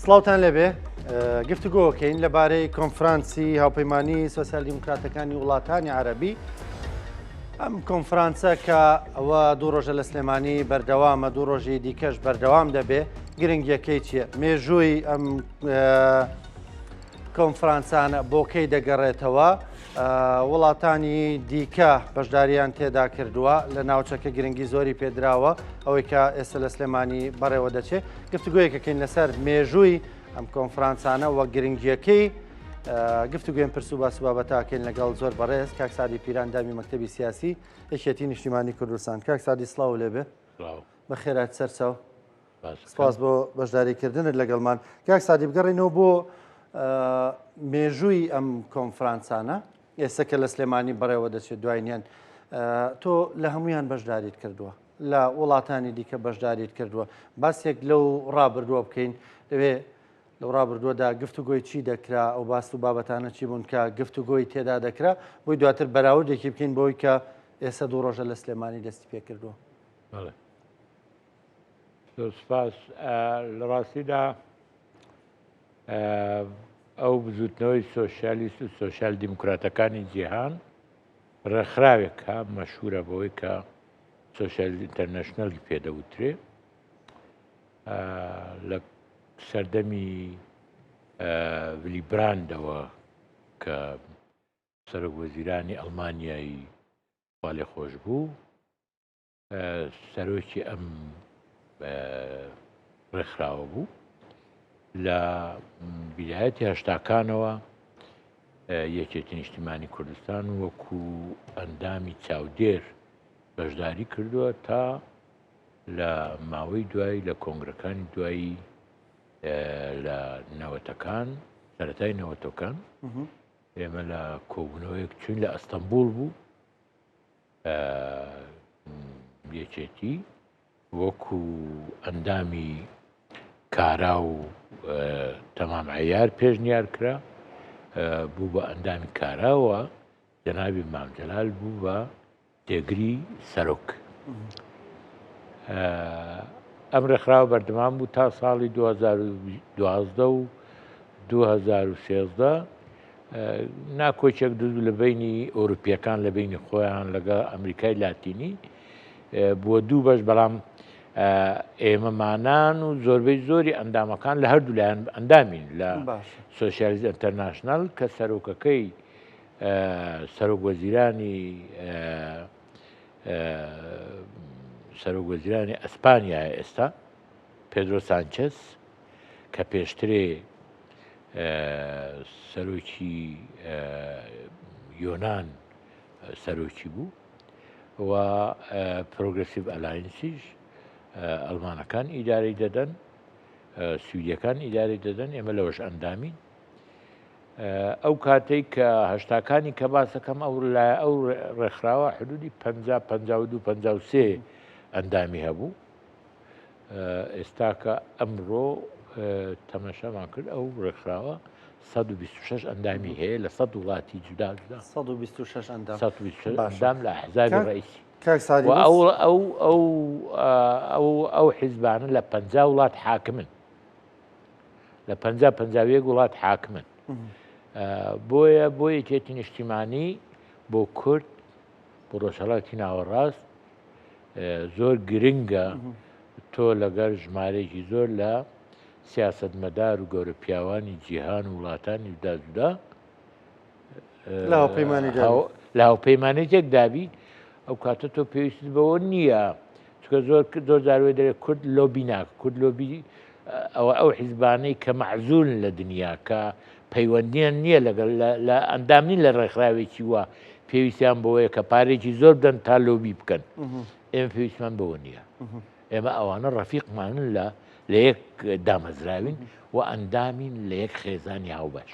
سڵاوتان لێبێ گفتوگۆکەین لەبارەی کۆنفرانسی هاوپەیمانی سۆسیال دیموکراتەکانی وڵاتانی عەربی ئەم کۆنفرانسە کە ئەوە دوو ڕۆژە لە سلێمانی بەردەوامە دوو ڕۆژی دیکەش بەردەوام دەبێ گرنگیەکەی چییە مێژووی ئەم کۆنفرانسانە بۆ کەی دەگەڕێتەوە وڵاتانی دیکە بەشداریان تێدا کردووە لە ناوچەکە گرنگی زۆری پێدراوە ئەوەی کە ئێستا لە سلێمانی بەڕێوە دەچێت گفتوگویەکەکەین لەسەر مێژووی ئەم کۆنفرانسانە وە گرنگیەکەی گفتوگوێن پرس و باس و بابەتاکەین لەگەڵ زۆر بەڕێز کاک سادی پیران دامی مەکتەبی سیاسی یەکێتی نیشتیمانی کوردستان کاک سادی سڵاو لێبێ بەخێرات سەرچاو سپاس بۆ بەشداریکردنت لەگەڵمان. کاک سادی بگەڕێینەوە بۆ مێژووی ئەم کۆنفرانسانە ئێستا کە لە سلێمانی بەڕێوە دەچێت دواینیان تۆ لە هەمویان بەشداریت کردووە لە وڵاتانی دیکە بەشداریت کردووە باسێک لەو ڕابردووە بکەین لەوێ لەو ڕابردووەدا گفتوگۆی چی دەکرا ئەو باس و بابەتانە چی بوون کە گفتوگۆی تێدا دەکرا بۆی دواتر بەراوردێکی بکەین بۆی کە ئێستا دوو ڕۆژە لە سلێمانی دەستی پێکردووە. زۆر سپاس. لە ڕاستیدا ئەو بزوتنەوەی سۆسیالیست و سۆسیال دیموکراتەکانی جیهان ڕێکخراوێکە مەشهورە بەوەی کە سۆسیالیست ئینتەرناشنالی پێدەوترێ لە سەردەمی ڤلی براندەوە کە سەرۆک وەزیرانی ئەڵمانیای خۆش بوو سەرۆکی ئەم ڕێکخراوە بوو لە بیدایەتی هەشتاکانەوە یەکێتی نیشتیمانی کوردستان وەکو ئەندامی چاودێر بەشداری کردووە تا لە ماوەی دوایی لە کۆنگرەکانی دوایی لە نەوەتەکان سەرەتای نەوەتەکان ئێمە لە کۆبوونەوەیەک چوین لە ئەستەمبول بوو یەکێتی وەکو ئەندامی کارا و تەمام عیار پێشنیار کرا بوو بە ئەندامی کاراوە جەنابی مام جەلال بوو بە جێگری سەرۆک. ئەم ڕێکخراوە بەردەوام بوو تا ساڵی 2012 و 2013 ناکۆکیەک دروست بوو لە بەینی ئەوروپیەکان لە بەینی خۆیان لەگەڵ ئەمریکای لاتینی بووە دوو بەش بەڵام ئێمەمانان و زۆربەی زۆری ئەندامەکان لە هەردوو لایەن ئەندامین لە سۆسیالیست ئینتەرناشنال کە سەرۆکەکەی سەرۆک وەزیرانی سەرۆک وەزیرانی ئەسپانیا ئێستا پێدرۆ سانچێس کە پێشترێ سەرۆکی یۆنان سەرۆکی بوو و پرۆگرسیڤ ئەلاینسیش ئەڵمانەکان ئیدارەی دەدەن سویدەکان ئیدارەی دەدەن ئێمە لەوەش ئەندامین ئەو کاتێک کە هەشتاکانی کە باسەکەم ئەو لای ئەو ڕێکخراوە حدودی 50 52 53 ئەندامی هەبوو ئێستاکە ئەمڕۆ تەمەشامان کرد ئەو ڕێکخراوە 126 ئەندامی هەیە لە 100 وڵاتی جودا جودا 126 ئەندام 126 ئەندام لە ئەحزابی ڕئیسی ئەو ئەو ئەو ئەو ئەو حیزبانە لە 50 وڵات حاکمن لە 50 51 وڵات حاکمن بۆیە بۆ یەکێتی نیشتیمانی بۆ کورد بۆ ڕۆژهەڵاتی ناوەڕاست زۆر گرنگە تۆ لەگەر ژمارەیەکی زۆر لە سیاستمەدار و گەورە پیاوانی جیهان و وڵاتانی جودا جودا لە هاوپەیمانێتێک دابی ئەو کاتە تۆ پێویست بەوە نییە چکە زۆر زۆر جاروێ دەرێت کورد لۆبی ناکە کورد لۆبی ئەوە ئەو حیزبانەی کە مەعزول لە دنیا کە پەیوەندیان نییە لەگەڵ لە ئەندام نین لە ڕێکخراوێکی وا پێویستیان بەوەیە کە پارێکی زۆر بدەن تا لۆبی بکەن ئێمە پێویستمان بەوە نییە ئێمە ئەوانە ڕەفیقمانن لە لە یەک دامەزراوین و ئەندامین لە یەک خێزانی هاوبەش.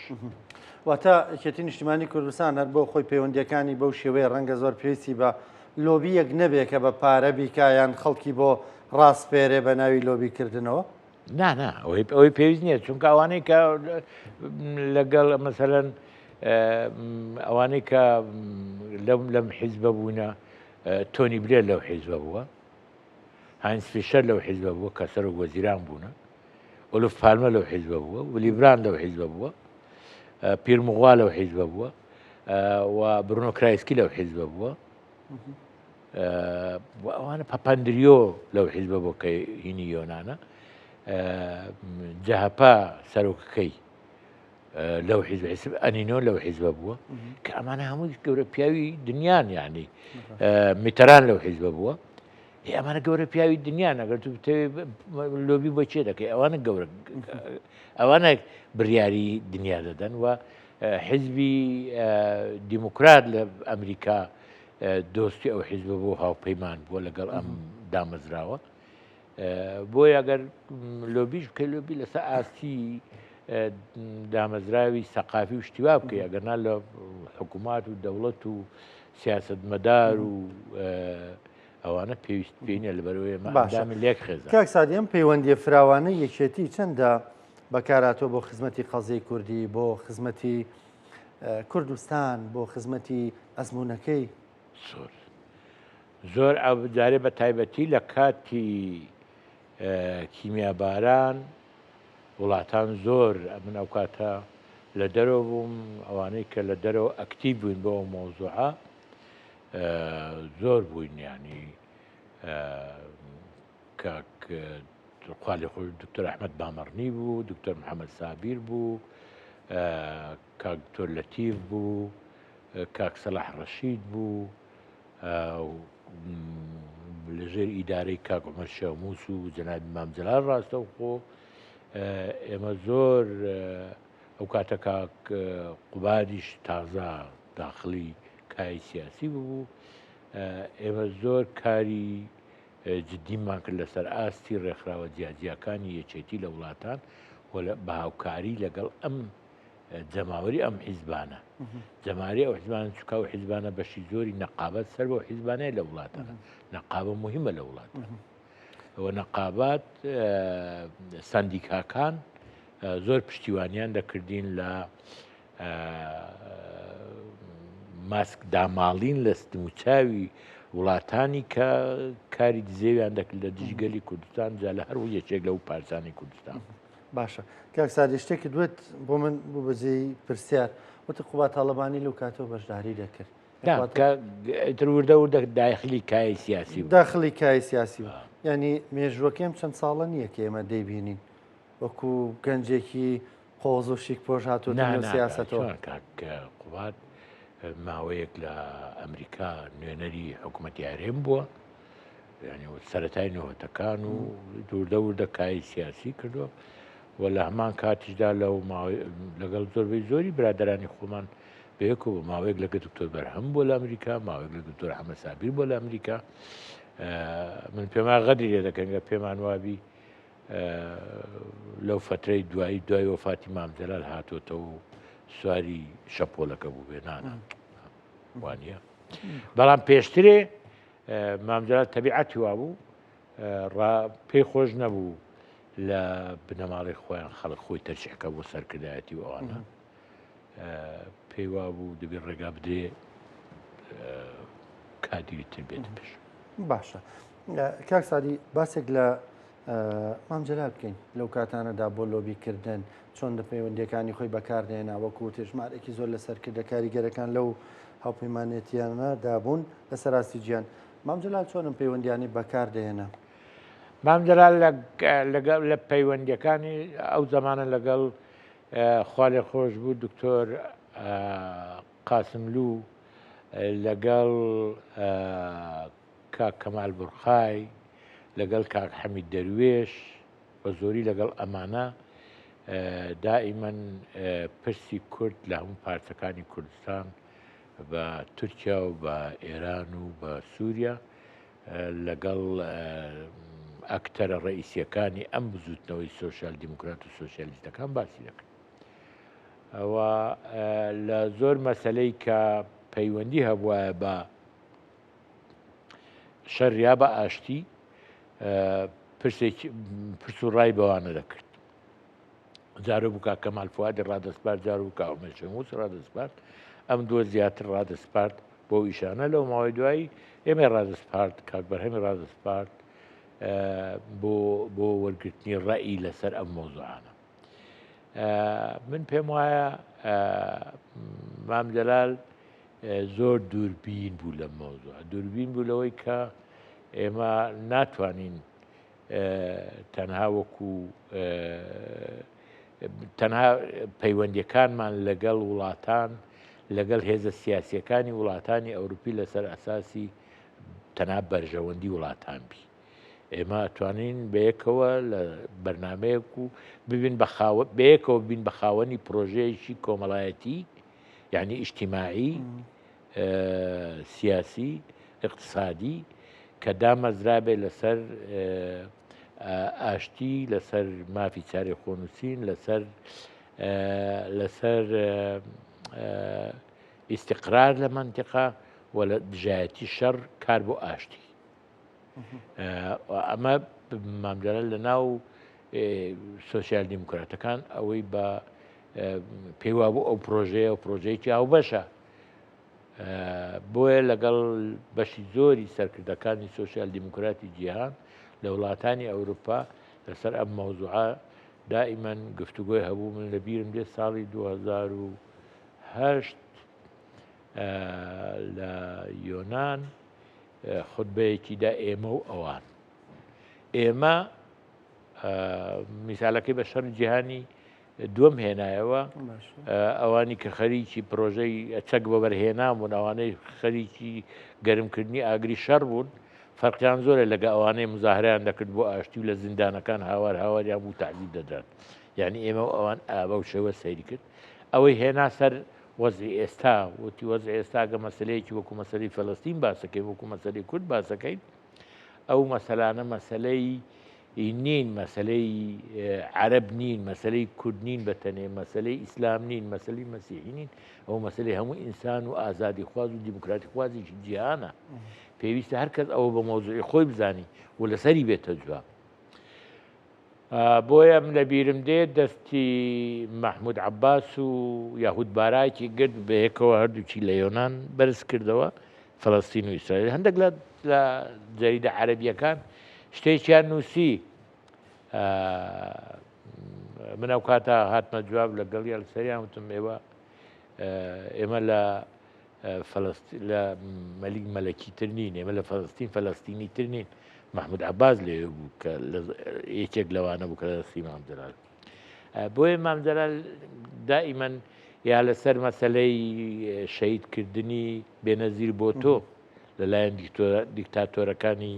واتە یەکێتی نیشتیمانی کوردستان هەر بۆ خۆی پەیوەندیەکانی بەو شێوەیە ڕەنگە زۆر پێویستی بە لۆبیەک نەبێ کە بە پارە بیکا یان خەڵکی بۆ ڕاسپێرێ بە ناوی لۆبی کردنەوە؟ نا نا ئەوەی ئەوەی پێویست نییە چونکە ئەوانەی کە لەگەڵ مەسەلەن ئەوانەی کە لەم لەم حیزبە بوونە تۆنی بلێر لەو حیزبە بووە هاینس فیشەر لەو حیزبە بووە کە سەرۆک وەزیران بوونە. ئۆلف پالمە لەو حیزبە بووە، ولی براند لەو حیزبە بووە، پیرمغوا لەو حیزبە بووە و برونۆ کرایسکی لەو حیزبە بووە. ئەوانە پەپەندریۆ لەو حیزبە بۆ کە هینی یۆناانە جەهپە سەرۆکەکەی لەو حیزب حیزب ئەنینۆ لەو حیزبە بووە کە ئەمانە هەمووی گەورە پیاوی دنیان یعنی میتەران لەو حیزبە بووە ئەمانە گەورە پیاوی دنیان ئەگەر تو بتەوێ لۆبی بۆ چێ دەکەی ئەوانە گەورە ئەوانە بڕیاری دنیا دەدەن و حیزبی دیموکرات لە ئەمریکا دۆستی ئەو حیزبە بۆ هاوپەیمان بووە لەگەڵ ئەم دامەزراوە بۆیە ئەگەر لۆبیش بکەی لۆبی لەسەر ئاستی دامەزراوی سەقافی و شتیوا بکەی ئەگەر نا لە حکوومات و دەوڵەت و سیاستمەدار و ئەوانە پێویست پێ نیە لەبەرەوەی ئێمە باشە ئەندامی لێک خێزان. کاک سادی ئەم پەیوەندیە فراوانەی یەکێتی چەندە بەکارهاتووە بۆ خزمەتی قەزیەی کوردی بۆ خزمەتی کوردستان بۆ خزمەتی ئەزموونەکەی؟ زۆر زۆر ئەو جارێ بە تایبەتی لە کاتی کیمیاباران وڵاتان زۆر ئەمن ئەو کاتە لە دەرەوە بووم ئەوانەی کە لە دەرەوە ئەکتیڤ بووین بۆ ئەو مەوزوعە زۆر بووین یانی کاک خوا لێ خۆش دکتۆر ئەحمەد بامەڕنی بوو دکتۆر محەممەد سابیر بوو کاک دکتۆر لەتیف بوو کاک سەلاح ڕەشید بوو لەژێر ئیدارەی کاک عمر شێموس و جەنابی مام جەلال ڕاستەوخۆ ئێمە زۆر ئەو کاتە کاک قوبادیش تازە داخلی کای سیاسی ببوو ئێمە زۆر کاری جدیمان کرد لەسەر ئاستی ڕێکخراوە جیاجیاکانی یەکێتی لە وڵاتان و بە هاوکاری لەگەڵ ئەم جەماوەری ئەم حیزبانە جەماری ئەو حزبان چکا و حیزبانە بەشی زۆری نەقابەت سەر بەو حیزبانەیە لە وڵاتانە نەقابە مهمە لە وڵاتان و نەقابات سندیکاکان زۆر پشتیوانیان دەکردین لە ماسک داماڵین لە دموچاوی وڵاتانی کە کاری دزێویان دەکرد لە دژی گەلی کوردستان جا لە هەر یەکێک لەو پارچانەی کوردستان. باشە کاک سادی شتێکت وت بۆ من بوو بە جێی پرسیار وتی قوباد تاڵەبانی لەو کاتەوە بەشداری دەکرد تر وردە وردە داخلی کای سیاسی داخلی کای سیاسی بوو ینی مێژوەکەم چەند ساڵە نییە کە ئێمە دەیبینین وەکو گەنجێکی قۆز و شیک پۆش هاتووەتە نێو سیاسەتەوە. نا کاک قوباد ماوەیەک لە ئەمریکا نوێنەری حکوومەتی هەرێم بووە یعنی سەرەتای نەوەتەکان و دووردە وردە کاری سیاسی کردووە و لە هەمان کاتیشدا لەو لەگەڵ زۆربەی زۆری برادرانی خۆمان بەیەکەوە بۆ ماوەیەک لەگە دکتۆر بەرهەم بۆ لە ئەمریکا ماوەیەک لە دکتۆر حەمە سابیر بۆ لە ئەمریکا من پێما غەدری لێ دەکەن گە پێمان وابی لەو فەترەی دوایی دوای وەفاتی مام جەلال هاتۆتەوە و سواری شەپۆلەکە بوو بێ نانا وانە بەڵام پێشترێ مام جەلال تەبیعەتی وابوو پێی خۆش نەبوو لە بنەماڵی خۆیان خەڵک خۆی تەرشیحکە بۆ سەرکردایەتی و ئەوانە پێی وابوو دەبێ ڕێگا بدرێ کادیری تر بێتە پێش. باشە کاک سادی باسێک لە مام جەلال بکەین لەو کاتانەدا بۆ لۆبیکردن چۆن لە پەیوەندیەکانی خۆی بەکاردێنا وەکو وتێ ژمارێکی زۆر لە سەرکردە کاریگەرەکان لەو هاوپەیمانێتیانە دابوون لە سەراستی جیان مام جەلال چۆنم پەیوەندیانی بەکاردێنا؟ مام جەلال لەگەڵ لە پەیوەندیەکانی ئەو زەمانە لەگەڵ خوالێخۆشبوو دکتۆر قاسملوو لەگەڵ کاک کەمال بورخای، لەگەڵ کاک حەمید دەروێش، بە زۆری لەگەڵ ئەمانە دائیمەن پرسی کورد لە هەموو پارچەکانی کوردستان بە تورکیا و بە ئێران و بە سووریا لەگەڵ ئەکتەرە ڕئیسیەکانی ئەم بزوتنەوەی سۆسیال دیموکرات و سۆسیالیستەکان باسی دەکرد. و لە زۆر مەسەلەی کە پەیوەندی هەبوایە بە شەر یا بە ئاشتی پرسێکی پرس و ڕای بەوانە دەکرد. جارە بوو کاک کەمال فوادی ڕادەسپارد جارە بوو کاک عومەر شێخموس ڕادەسپارد ئەم دووە زیاتر ڕادەسپارد بۆ ئیشانە لەو ماوەی دوایی ئێمەی ڕادەسپارد کاک بەرهەمی ڕادەسپارد. بۆ بۆ وەرگرتنی ڕەئی لەسەر ئەم مەوزوعانە. من پێم وایە مام جەلال زۆر دووربین بوو لەم مەوزوع دووربین بوو لەوەی کە ئێمە ناتوانین تەنها وەکو تەنها پەیوەندیەکانمان لەگەڵ وڵاتان لەگەڵ هێزە سیاسیەکانی وڵاتانی ئەوروپی لەسەر ئەساسی تەنها بەرژەوەندی وڵاتان بی ئێمە ئەتوانین بەیەکەوە لە بەرنمەیەک و ببین بە خاوە بەیەکەوە بین بە خاوەنی پرۆژەیەکی کۆمەڵایەتی یعنی ئیجتیماعی سیاسی اقتصادی کە دامەزرابێ لەسەر ئاشتی لەسەر مافی چارەی خۆنووسین لەسەر لەسەر ئیستیقرار لە مەنتیقە و لە دژایەتی شەڕ کار بۆ ئاشتی ئەمە مامجارە لە ناو سوسیال دیموکراتەکان ئەوەی بە پێیوا بوو ئەو پرۆژەیە و پرۆژەیەکی هاوبەشە بۆیە لەگەڵ بەشی زۆری سەرکردەکانی سوسیال دیموکراتی جیهان لە وڵاتانی ئەوروپا لەسەر ئەم مەوزوعە دائیمەن گفتوگۆی هەبوو من لە بیرم دێت ساڵی 2008 لە یۆناان خوتبەیەکیدا ئێمە و ئەوان ئێمە میسالەکەی بە شەڕی جیهانی دووەم هێنایەوە ئەوانی کە خەریکی پرۆژەی چەک بەبەرهێنان بوون ئەوانەی خەریکی گەرمکردنی ئاگری شەڕ بوون فەرقیان زۆرە لەگە ئەوانەی مزاهریان دەکرد بۆ ئاشتی و لە زیندانەکان هاوار هاواریان بوو تعزیب دەدران یعنی ئێمە و ئەوان ئابە و شێوە سەیری کرد ئەوەی هێنا سەر وەزعی ئێستا وتی وەزعی ئێستا گە مەسلەیەکی وەکو مەسەلەی فەلەستین باسەکەین وەکو مەسەلەی کورد باسەکەین ئەو مەسەلانە مەسەلەی نین مەسلەی عەرەب نین مەسلەی کورد نین بە تەنێ مەسلەی ئیسلام نین مەسلەی مەسیحی نین ئەو مەسلەی هەموو ئینسان و ئازادی خواز و دیموکراتی خوازێکی جیهانە پێویستە هەر کەس ئەوە بە مەوزوعی خۆی بزانی و لەسەری بێتە جواب. بۆیە من لەبیرم دێ دەستی مەحمود عەباس و یەهود باراکی گرت بەیەکەوە هەردووکی لە یۆنان بەرز کردەوە فەلەستین و ئیسرائیل هەندێک لە لە جەریدە عەرەبیەکان شتێکیان نووسی من ئەو کاتە هاتمە جواب لەگەڵیان سەریان وتم ئێوە ئێمە لە لە مەلیک مەلەکی تر نین، ئێمە لە فەلەستین فەلەستینی تر نین. مەحمود عەباس لەوێ بوو کە یەکێک لەوانە بوو کە لە دەستی مام جەلال. بۆیە مام جەلال دائیمەن یا لەسەر مەسەلەی شەهیدکردنی بێنەزیر بۆتۆ لەلایەن دیکتاتۆرەکانی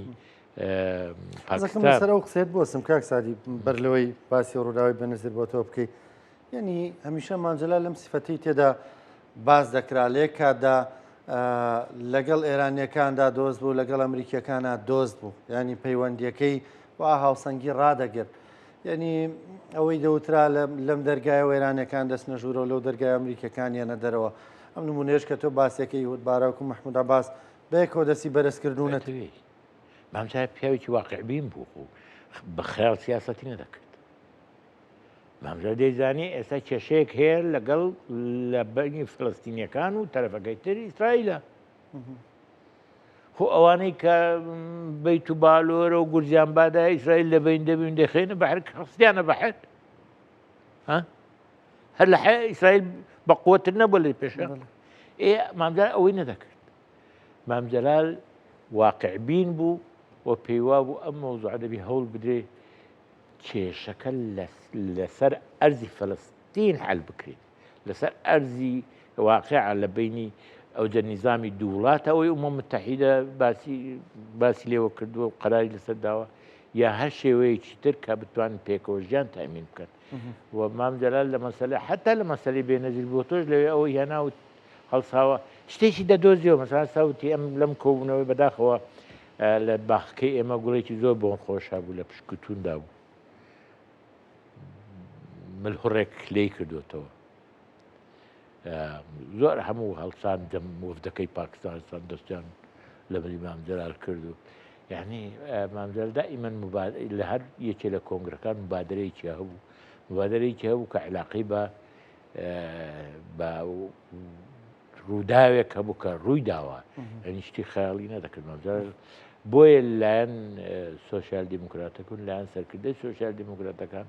پاکستان. لەسەر ئەو قسەیەت بوەستم کاک سادی بەر لەوەی باسی ڕووداوی بێنەزیر بۆتۆ بکەی یەنی هەمیشە مام جەلال لەم سیفەتەی تێدا باس دەکرا لە یەک کاتدا لەگەڵ ئێرانیەکاندا دۆست بوو لەگەڵ ئەمریکیەکانە دۆست بوو ینی پەیوەندیەکەی و هاوسەنگی ڕادەگرت یعنی ئەوەی دەوترا لەم دەرگای و ئێرانەکان دەستنە ژوورەوە لەو دەرگای ئەمریکەکان یەنە دەرەوە ئەم نمونێش کە تۆ باسەکەی وت باراک و مححمود عباس بەیەکەوە دەستی بەرزکردونەتەوەی مامجای پیاوێکی واقعبین بوو بە خەیاڵ سیاسەتی نەدەکرد مام جەلال دەیزانی ئێستا کێشەیەک هەیە لەگەڵ لە بەینی فلستینیەکان و تەرەفەکەی تر ئیسرائیلە خۆ ئەوانەی کە بیت و بالۆرە و گورزیان بادا ئیسرائیل لە بین دەبین دەخێنە بەحر خستیانە بەحر هەر لە ئیسرائیل بە قوتر نەبوو لە پێشە ئێ مامجار ئەوەی نەدەکرد مام جەلال واقعبین بوو و پێیوا بوو ئەم مەوزوع دەبی هەوڵ بدرێ کێشەکە لەسەر ئەرزی فەلەستین حەل بکرێت لەسەر ئەرزی واقع لە بینی ئەوجە نیزامی دوو وڵاتە ئەوەی ئومە متحیدە باسی باسی لێوە کردووە و قەراری لەسەر داوە یا هەر شێوەیەکی تر کە بتوانن پێکەوە ژیان تامین بکەن و مام جەلال لە مەسەلە حتا لە مەسەلەی بێنەزیر بۆ تۆش لەوێ ئەوەی هێنا و هەڵساوە شتێکی دەدۆزیەوە مەسەلەن سەوتی ئەم لەم کۆبوونەوەی بەداخەوە لە باخەکەی ئێمە گوڵێکی زۆر بۆن خۆش هەبوو لە پشکوتوندا بوو ملهوڕێک لێی کردوتەوە زۆر هەموو هەڵسان دەم وەفدەکەی پاکستانستان دەستیان لە ملی مام جەلال کرد و یعنی مام جەلال دائیمەن لە هەر یەکێ لە کۆنگرەکان مبادرەیەکی هەبوو مبادرەیەکی هەبوو کە علاقەی بە بە ڕووداوێک هەبوو کە ڕووی داوە یعنی شتی خەیاڵی نەدەکرد مام جەلال. بۆیە لەلایەن سۆسیال دیموکراتەکون لایەن سەرکردەی سۆسیال دیموکراتەکان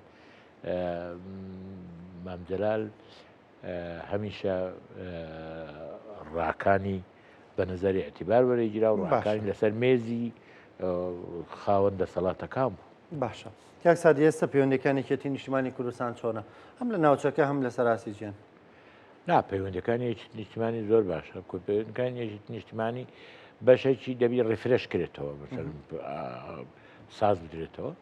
مام جەلال هەمیشە ڕاکانی بە نظری اعتبار وەرەگیرا و ڕاکانی لەسەر مێزی خاوەن دەسەڵاتەکان بوو. باشە کاک سادی ئێستا پەیوەندەکانی یەکێتی نیشتیمانی کوردستان چۆنە هەم لە ناوچەکە هەم لە سەراسی جیهان؟ نا پەیوەندەکانی یەکێتی نیشتیمانی زۆر باشە پەیوەندەکانی یەکێتی نیشتیمانی بەشێکی دەبی refresh کرێتەوە ساز بدرێتەوە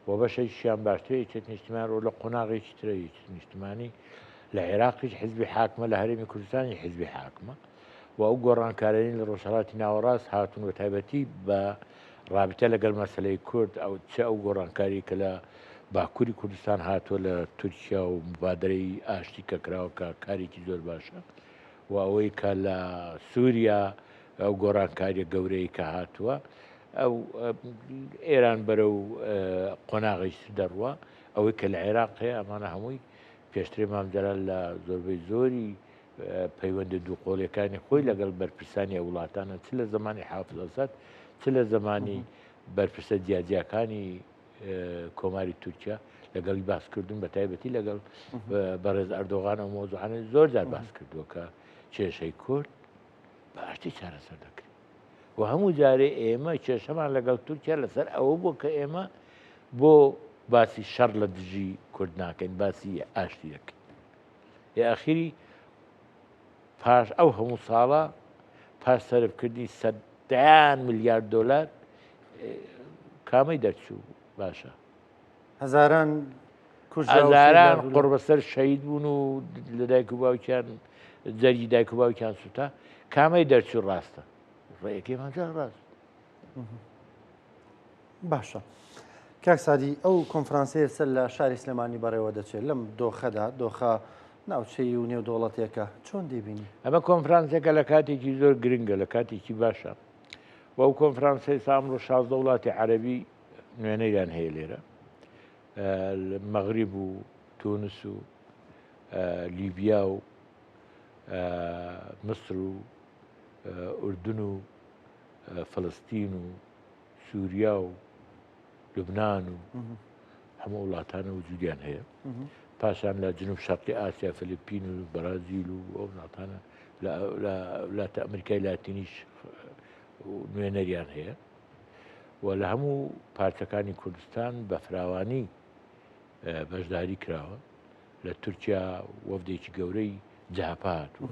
و بەشێکیان باشترە یەکێتی نیشتیمان ڕۆ لە قۆناغێکی ترە یەکێتی نیشتیمانی لە عێراقیش حزبی حاکمە لە هەرێمی کوردستانی حزبی حاکمە و ئەو گۆڕانکاریانەی لە ڕۆژهەڵاتی ناوەڕاست هاتوون بە تایبەتی بە ڕابتە لەگەڵ مەسەلەی کورد ئەو چ ئەو گۆڕانکاری کە لە باکووری کوردستان هاتووە لە تورکیا و مبادرەی ئاشتی کە کراوە کە کارێکی زۆر باشە و ئەوەی کە لە سووریا ئەو گۆڕانکاریە گەورەی کە هاتووە ئەو ئێران بەرە و قۆناغێکی دەڕوە ئەوەی کە لە عێراق هەیە ئەمانە هەمووی پێشترێ مام جەلال لە زۆربەی زۆری پەیوەندە دووقۆڵیەکانی خۆی لەگەڵ بەرپرسانی ئەو وڵاتانە چ لە زمانی حافز ئەسەد چ لە زمانی بەرپرسە جیاجیاکانی کۆماری تورکیا لەگەڵی باس کردون بە تایبەتی لەگەڵ بەڕێز ئەردۆغان ئەو مۆزوعانە زۆر جار باس کردووە کە کێشەی کورد بە ئاشتی چارەسەر دەکرێت و هەموو جارێ ئێمە کێشەمان لەگەڵ تورکیا لەسەر ئەوە بوو کە ئێمە بۆ باسی شەڕ لە دژی کورد ناکەین باسی ئاشتی دەکەین ئێ ئەخیری پاش ئەو هەموو ساڵە پاش سەرفکردنی سەدان ملیارد دۆلار کامەی دەرچوو باشە هەزاران هەزاران قڕبەسەر شەید بوون و لە دایک و باوکیان جەرگی دایک و باوکیان سوتا کامەی دەرچوو ڕاستە ڕێیەکەی ماجا ڕاست باشە کاک سادی ئەو کۆنفرانسەیە سەر لە شاری سلێمانی بەڕێوە دەچێت لەم دۆخەدا دۆخە ناوچەی و نێودەوڵەتێکە چۆن دەیبینی؟ ئەمە کۆنفرانسێکە لە کاتێکی زۆر گرنگە لە کاتێکی باشە و ئەو کۆنفرانسەی سا ئەمڕۆ 16 وڵاتی عەرەبی نوێنەریان هەیە لێرە مەغریب و تونس و لیبیا و مصر و ئوردن و فلستین و سووریا و لوبناان و هەموو وڵاتانە وجودیان هەیە پاشان لە جنوب شەرقی ئاسیا فلیپین و بەرازیل و ئەو وڵاتانە لە وڵاتە ئەمریکای لاتینیش نوێنەریان هەیە و لە هەموو پارچەکانی کوردستان بە فراوانی بەشداری کراوە لە تورکیا وەفدێکی گەورەی جەهەپە هاتووە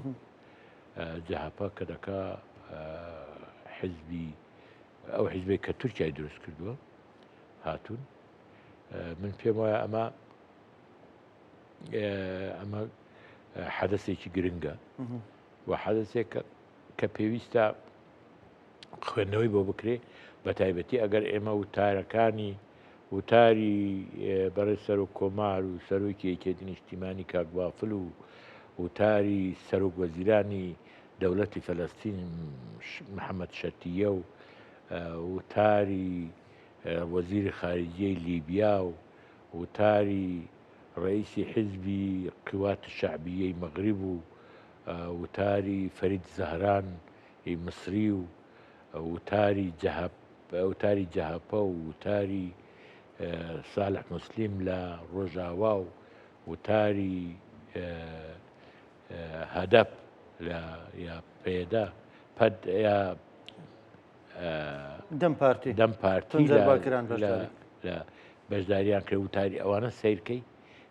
جەهەپە کە دەکا حزبی ئەو حیزبێک کە تورکیای دروست کردووە هاتوون من پێم وایە ئەمە ئەمە حەدەسێکی گرنگە و حەدەسێک کە پێویستە خوێندنەوەی بۆ بکرێ بە تایبەتی ئەگەر ئێمە وتارەکانی وتاری بەڕێز سەرۆک کۆمار و سەرۆکی یەکێتی نیشتیمانی کاک بافل و وتاری سەرۆک وەزیرانی دەولەتی فەلەستین محەممەد شەتیە و وتاری وەزیری خارجیەی لیبیا و وتاری ڕئیسی حیزبی قوات شەعبیەی مەغریب و وتاری فەرید زەهران ی میسری و وتاری وتاری جەهەپە و وتاری سالح موسلیم لە ڕۆژاوا و وتاری هەدەپ لە یا پێدە پەد یا دەم پارتی دەم پارتی لە بەشداریان کرد وتاری ئەوانە سیرکەی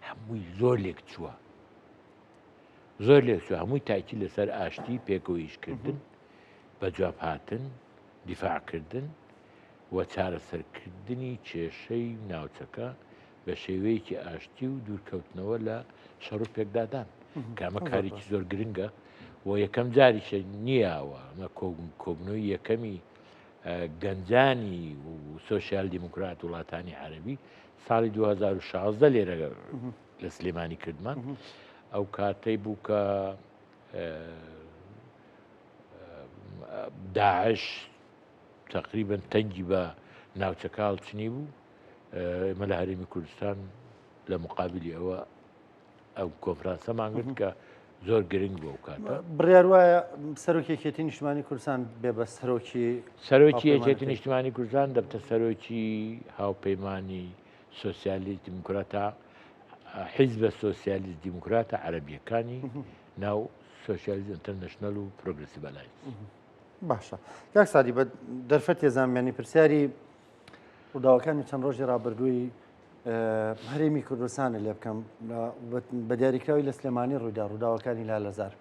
هەمووی زۆر لێک چووە. زۆر لێکچوو هەمووی تاکی لەسەر ئاشتی پێکەوە ئیشکردن بە جواب هاتن دیفاعکردن و چارەسەرکردنی کێشەی ناوچەکە بە شێوەیەکی ئاشتی و دوورکەوتنەوە لە شەڕ و پێکدادان کە ئەمە کارێکی زۆر گرنگە و یەکەم جاریشە نییەوە ئەمە کۆبنەوەی یەکەمی گەنجانی و سۆسیال دیموکرات وڵاتانی عەربی ساڵی 2016 لێرە لە سلێمانی کردمان ئەو کاتەی بوو کە داعش تقریبن تەنگی بە ناوچەکە هەڵچنی بوو ئێمە لە هەرێمی کوردستان لە مقابلی ئەوە ئەو کۆنفرانسەمان گرت کە زۆر گرنگ بۆ کاتە. بڕیار وایە سەرۆکی یەکێتی نیشتمانی کوردستان بێ بە سەرۆکی سەرۆکی یەکێتی نیشتمانی کوردستان دەبتە سەرۆکی هاوپەیمانی سۆسیالیست دیموکراتە حیزبە سۆسیالیست دیموکراتە عەرەبیەکانی ناو سۆسیالیست ئینتەرنەشنەل و پرۆگرسیڤ ئەلاینس. باشە کاک سادی بە دەرفەت تێزانمیانی پرسیاری ڕووداوەکانی چەند ڕۆژی ڕابردووی هەرێمی کوردستانە لێ بکەم بە دیاریکراوی لە سلێمانی ڕوویدا ڕووداوەکانی لالەزار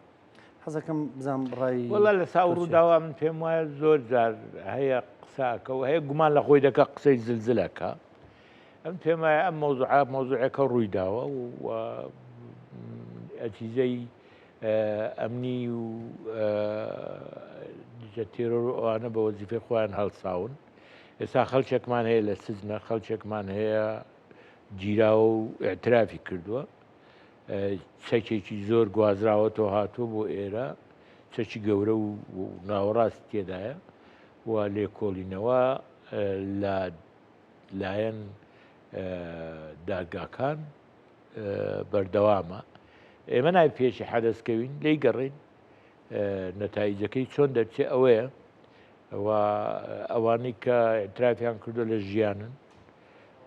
حەزەکەم بزانم ڕای وەڵا لە ساو ڕووداوە من پێم وایە زۆر جار هەیە قساکە و هەیە گومان لە خۆی دەکە قسەی زلزلەکە ئەم پێم وایە ئەم مەوزوعە مەوزوعێکە ڕووی داوە و ئەجیزەی ئەمنی و دژە تێرۆر و ئەوانە بە وەزیفەی خۆیان هەڵساون ئێستا خەڵکێکمان هەیە لە سجنە، خەڵکێکمان هەیە گیراوە و ئیعترافی کردووە، چەکێکی زۆر گوازراوەتەوە هاتووە بۆ ئێرە، چەکی گەورە و ناوەڕاستی تێدایە و لێکۆڵینەوە لە لایەن دادگاکان بەردەوامە. ئێمە نابێ پێشی حەدەس کەوین، لێی گەڕێین نەتایجەکەی چۆن دەرچێ ئەوەیە و ئەوانەی کە ئیعترافیان کردووە لە ژیانن،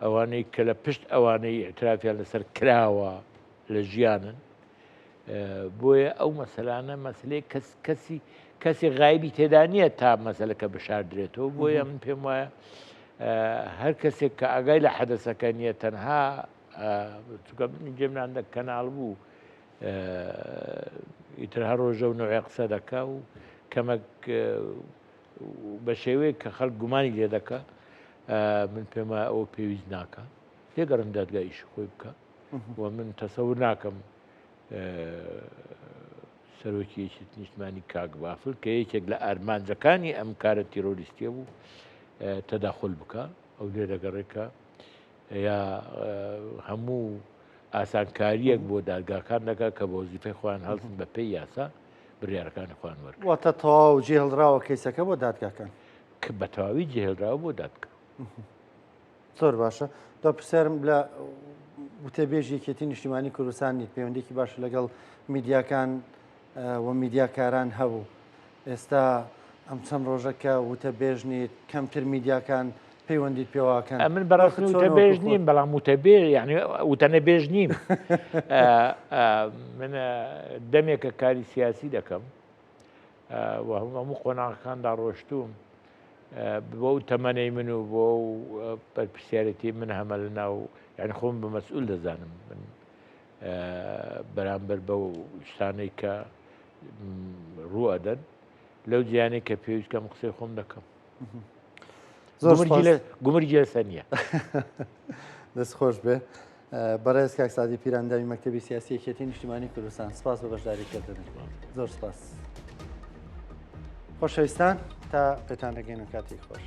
ئەوانەی کە لە پشت ئەوانەی ئیعترافیان لەسەر کراوە لە ژیانن. بۆیە ئەو مەسەلانە مەسلەی کەس کەسی کەسی غایبی تێدا نییە تا مەسەلەکە بشاردرێتەوە. بۆیە من پێم وایە هەر کەسێک کە ئاگای لە حەدەسەکە نییە تەنها چونکە من جێمنان دە کەناڵ بوو ئیتر هەر ڕۆژە و نوعێ قسە دەکا و کەمەک بە شێوەیەک کە خەڵک گومانی لێ دەکا من پێم وایە ئەوە پێویست ناکا لێگەڕم دادگا ئیشی خۆی بکە و من تەسەور ناکەم سەرۆکی یەکێتی نیشتمانی کاک بافل کە یەکێک لە ئارمانجەکانی ئەم کارە تیرۆریستیە بوو تەداخل بکە ئەو لێ دەگەڕێت کە یا هەموو ئاسانکارییەک بۆ دادگاکان دەکات کە بە وەزیفەی خۆیان هەڵسن بە پێی یاسا بڕیارەکانی خۆیان وەرگرن. واتە تەواو جێهێڵراوە کەیسەکە بۆ دادگاکان؟ کە بە تەواوی جێهێڵراوە بۆ دادگا. زۆر باشە. دوا پرسیارم لە وتەبێژی یەکێتی نیشتیمانی کوردستان نیت، پەیوەندیەکی باش لەگەڵ میدیاکان و میدیاکاران هەبوو. ئێستا ئەم چەند ڕۆژە کە وتەبێژ نیت، کەمتر میدیاکان پەیوەندیت پێوەکەن. ئەمن بەڕاست نرخت چۆنە وتەبێژ وەکو خۆت؟ نیم، بەڵام وتەبێ یعنی وتەنەبێژ نیم. من دەمێکە کاری سیاسی دەکەم و هەموو قۆناغەکاندا ڕۆشتووم. بۆ ئەو تەمەنەی من و بۆ ئەو بەرپرسیارێتی من هەمە لە ناو یعنی خۆم بە مەسئول دەزانم من بەرامبەر بەو شتانەی کە ڕوو ئەدەن لەو جیانەی کە پێویست کەم قسەی خۆم دەکەم. زۆر گومرگی لەسەر نییە. دەست خۆش بێ. بەڕێز کاک سادی پیراندامی مەکتەبی سیاسی یەکێتی نیشتیمانی کوردستان سپاس بە بەشداری کردن زۆر سپاس. خۆشەویستان تا پێتان دەگەین و کاتێک خۆش.